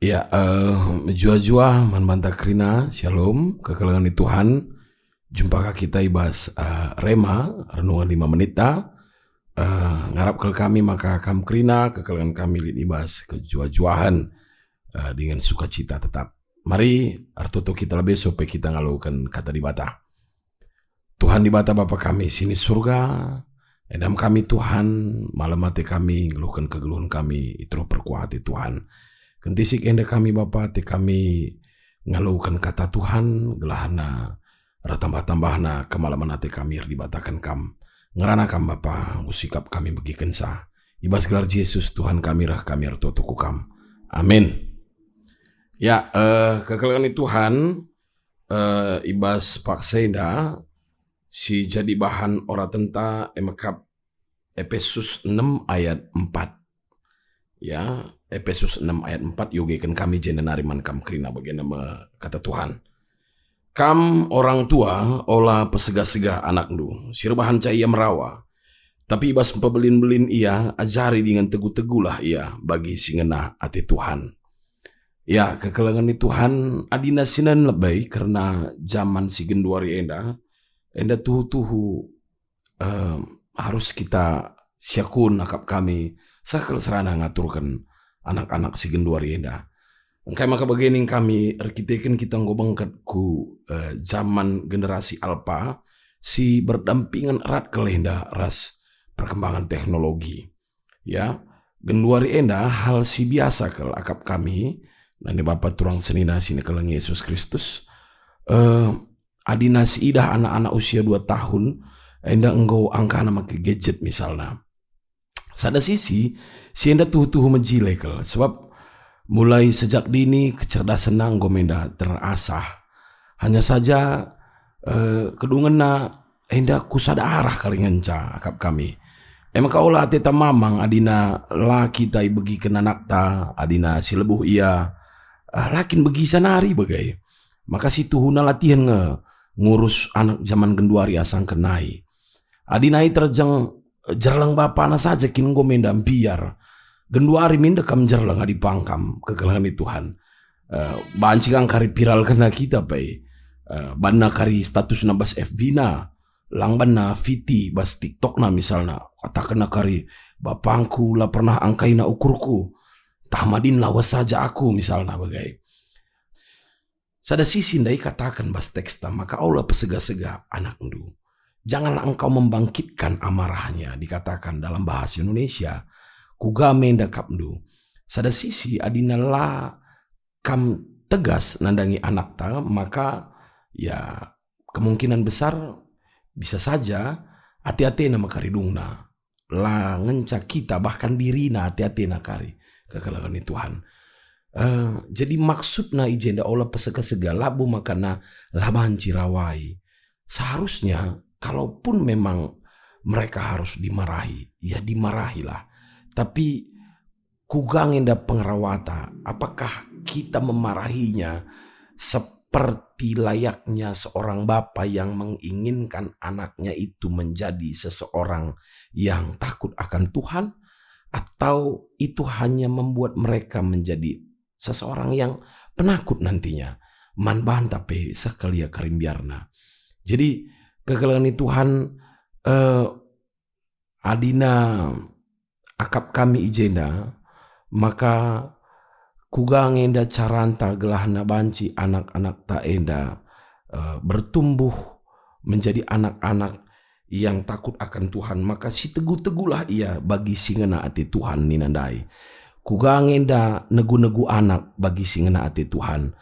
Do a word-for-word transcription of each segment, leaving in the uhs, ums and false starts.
Ya, eh, mejuah-juah man banta kerina, Shalom, kekelengen ni Tuhan. Jumpa ka kita i bas, eh, Rema, renungan lima menit ta. Eh, ngarap kal kami maka kam kerina, kekelengen kami lit i bas kejuah-juahen, eh, dingen sukacita tetap. Mari, ertoto kita lebe supaya kita ngaloken kata Dibata. Tuhan Dibata Bapa kami si ni Surga, endam kami Tuhan, malem ate kami, nggeluhken kegeluhen kami, i teruh perkuah ate Tuhan. Kentisik enda kami Bapa, ate kami ngaloken kata Tuhan, gelahna ertambah-tambahna kemalemen ate kami erdibataken Kam. Ngerana Kam Bapa, enggo sikap kami begikenca. I bas gelar Jesus Tuhan kami reh kami ertoto ku Kam. Amin. Ya, eh, kekelengen ni Tuhan, eh, i bas paksa enda si jadi bahan oratenta e mekap Epesus enem ayat empat. Ya, Epesus enem ayat empat iogeken kami jenda nari man kam kerina bagenda me kata Tuhan. Kam orang tua, ola pesegah-segah anakndu, si erbahanca ia merawa. Tapi i bas mpebelin-belin ia, ajari dingen tegu-tegulah ia bagi si ngena ate Tuhan. Ya, kekelengen ni Tuhan, adina sinen lebe kerna jaman si genduari enda, enda tuhu-tuhu, eh, harus kita siakun akap kami seh kal serana ngaturken anak-anak si genduari enda. Engkai maka bage ning kami erkiteken kita enggo bengket ku, eh, jaman generasi alpa si berdampingan erat kal enda ras perkembangan teknologi. Ya, genduari enda hal si biasa kal akap kami, nande bapa turang senina si nekeleng Yesus Kristus. Eh, adina siidah anak-anak usia dua tahun, enda enggo angkana make gadget misalna. Sada sisi, si enda tuhu-tuhu mejile kal, sebab mulai sejak dini kecerdasenna enggo menda terasah. Hanya saja, eh, kedungenna enda ku sada arah kal ngenca akap kami. E maka ola ateta mamang adina la kita ibegiken anakta, adina si lebuh ia, eh, la kin begisa nari bage. Maka si tuhuna latihen nge ngurus anak jaman genduari asangken nai. Adi nai terjeng, eh, jerleng bapana saja kin enggo menda mbiar. Genduari min dekam jerleng adi pangkam kekelengen ni Tuhan. Eh, banci kang kari viralkenna kita pe. Eh, banna kari statusna bas F B-na, lang banna Viti bas TikTokna misalna. Katakenna kari, "Bapangku la pernah angkaina ukurku. Tah madin lawas saja aku," misalna bage. Sada sisi ndai kataken bas teksta maka ola pesegah-segah anakndu. Janganlah engkau membangkitkan amarahnya, dikatakan dalam bahasa Indonesia. Kuga me ndakapndu. Sada sisi adina la kam tegas nandangi anakta, maka, ya, kemungkinan besar bisa saja ate-atena maka ridungna. La ngenca kita, bahkan dirina ate-atena kari kekelengen ni Tuhan. Eh, jadi maksudna i jenda ola pesegah-segah labo makana la banci rawai. Seharusnya, kalaupun memang mereka harus dimarahi, ya dimarahilah. Tapi kuga nge enda pengerawata? Apakah kita memarahinya seperti layaknya seorang bapa yang menginginkan anaknya itu menjadi seseorang yang takut akan Tuhan? Atau itu hanya membuat mereka menjadi seseorang yang penakut nantinya? Man banta pe seh kal ia kari mbiarna. Jadi, kekelengen ni Tuhan, eh, adina akap kami i jenda, maka kuga nge enda caranta gelahna banci anak-anakta enda, eh, bertumbuh menjadi anak-anak yang takut akan Tuhan, maka sitegu-tegulah ia bagi si ngena ate Tuhan nina ndai. Kuga nge enda negu-negu anak bagi si ngena ate Tuhan,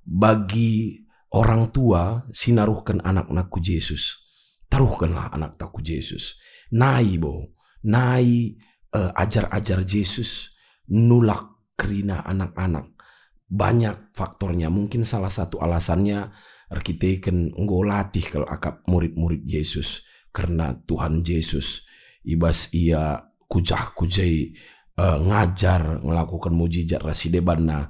bagi orang tua si naruhken anakna ku Jesus. Taruhkenlah anakta ku Jesus. Nai bo, nai, eh, ajar-ajar Jesus nulak kerina anak-anak. Banyak faktornya. Mungkin salah satu alasannya erkiteken enggo latih kal akap murid-murid Jesus kerna Tuhan Jesus. I bas ia kujah-kujai, eh, ngajar, ngelakuken mujijat ras si debanna.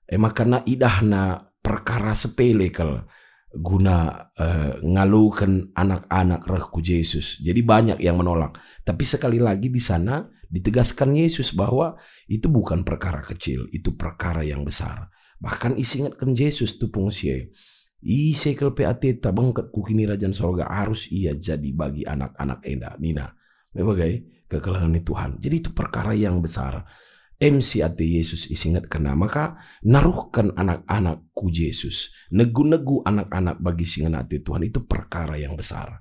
E maka na idahna perkara sepele kal. guna, eh, ngaloken anak-anak reh ku Jesus. Jadi banyak yang menolak. Tapi sekali lagi di sana ditegaskan Yesus bahwa itu bukan perkara kecil, itu perkara yang besar. Bahkan isingetken Jesus tupung si e, "Ise kal pe ateta bengket ku Kinirajan Sorga arus ia jadi bagi anak-anak enda," nina. Mebagai kekelengen ni Tuhan. Jadi itu perkara yang besar. Em si ate Yesus isingetkenna, maka naruhken anak-anak ku Jesus, negu-negu anak-anak bagi si ngena ate Tuhan, itu perkara yang besar.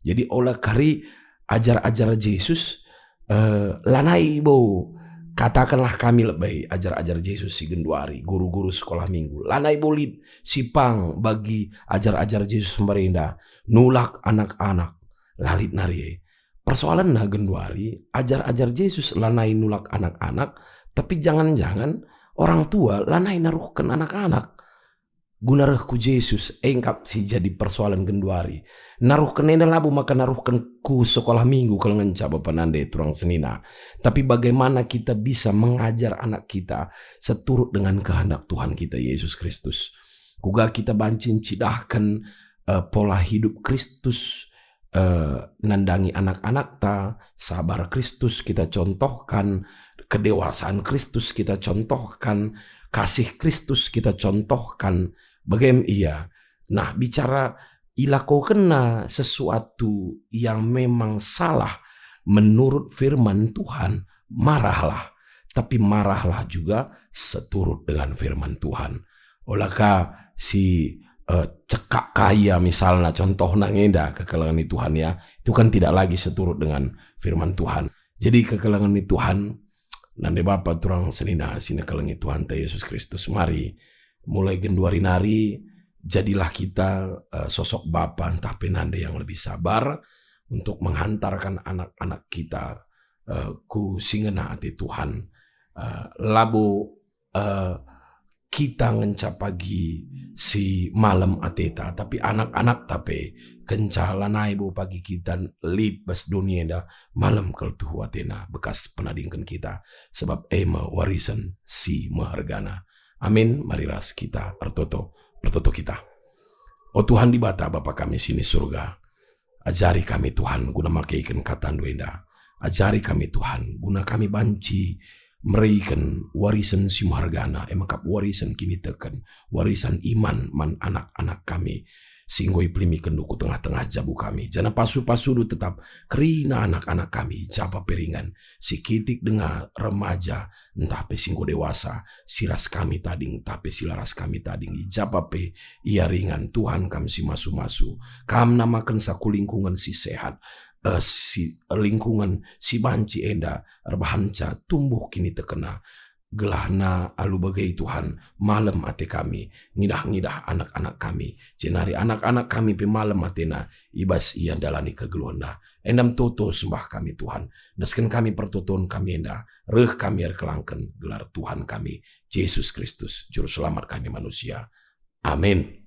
Jadi ola kari ajar-ajar Jesus, eh, lanai bo, katakenlah kami lebe ajar-ajar Jesus si genduari, guru-guru sekolah minggu, lanai bo lit si pang bagi ajar-ajar Jesus merenda nulak anak-anak, la lit nari e. Persoalenna genduari, ajar-ajar Jesus lanai nulak anak-anak, tapi jangan-jangan orang tua lanai naruhken anak-anak guna reh ku Jesus, engkap si jadi persoalen genduari. Naruhken enda labo maka naruhken ku sekolah minggu kal ngenca bapa nande turang senina. Tapi bagaimana kita bisa mengajar anak kita seturut dengan kehendak Tuhan kita Yesus Kristus? Kuga kita banci ncidahken, eh, pola hidup Kristus, eh, nandangi anak-anakta, sabar Kristus kita contohkan, kedewasaan Kristus kita contohkan, kasih Kristus kita contohkan, bagem ia. Nah, bicara ilakokenna sesuatu yang memang salah menurut firman Tuhan, marahlah, tapi marahlah juga seturut dengan firman Tuhan. Ola ka si, eh, cekak ka ia misalna, contohna ngenda kekelengen ni Tuhan ya, itu kan tidak lagi seturut dengan firman Tuhan. Jadi kekelengen ni Tuhan, nande bapa turang senina si nekelengi Tuhanta Yesus Kristus, mari mulai genduari nari, jadilah kita, eh, sosok bapa ntah pe nande yang lebih sabar untuk menghantarkan anak-anak kita, eh, ku si ngena ate Tuhan. Eh, labo, eh, kita ngenca pagi si malem ateta, tapi anak-anakta pe kenca lanai bo pagi kita lit bas doni enda, malem kal tuhu atena bekas penadingken kita, sebab e me warisen si mehergana. Amin. Mari ras kita ertoto, ertoto kita. O Tuhan Dibata, Bapa kami si ni Surga, ajari kami, Tuhan, guna makeiken kataNdu enda. Ajari kami, Tuhan, guna kami banci mereken warisen si mehergana, e me kap warisen kiniteken, warisen iman man anak-anak kami si enggo ipelimikenNdu ku tengah-tengah jabu kami. Janah pasu-pasuNdu tetap kerina anak-anak kami, i ja pe ringan, si kitik denga, remaja, ntah pe si enggo dewasa, si ras kami tading, ntah pe si la ras kami tading, i ja pe ia ringan, Tuhan, Kam si masu-masu. Kam namakenca ku lingkungen si sehat, eh, si, lingkungen si banci enda erbahanca tumbuh kinitekenna, gelahna alu bage, Tuhan, malem ate kami ngidah-ngidah anak-anak kami, jenari anak-anak kami pe malem atena i bas ia ndalani kegeluhenna. Enda me toto sembah kami, Tuhan. Endesken kami pertoton kami enda, reh kami erkelangken gelar Tuhan kami, Jesus Kristus, Juru Selamat kami manusia. Amin.